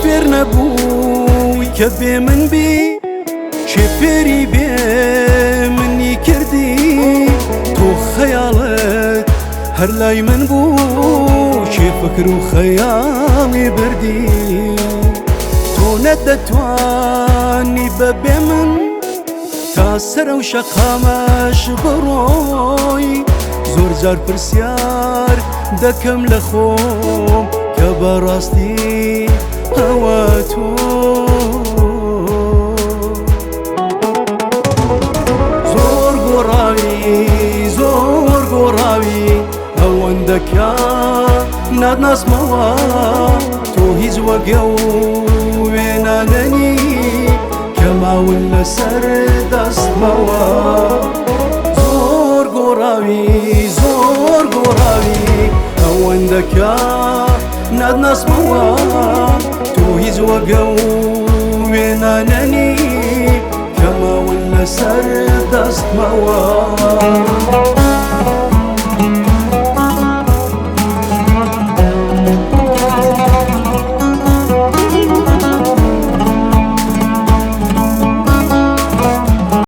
فێر نەبووی کە بێ من بی، کێ فێری بێ منی کردی؟ تۆ خەیاڵت هەر لای من بوو، کێ فکر و خەیاڵی بردی؟ تۆ نەدەتوانی بەبێ من تا سەر و شەقامەش بڕۆی. زۆر جار پرسیار دەکەم لە خۆم کە بەڕاستی ئەوە تۆ. زۆر گۆڕاوی، زۆر گۆڕاوی، ئەوەندەکە نادناسمەوە. تۆ هیچ وەگە و وێنانەنی کە ماون لەسەر دەستمەوە. زۆر گۆڕاوی، زۆر گۆڕاوی، ئەوەندەکە نادناسمەوە. تۆ هیچ وەگە و وێنانەنی کە ماون لەسەر دەستمەوە.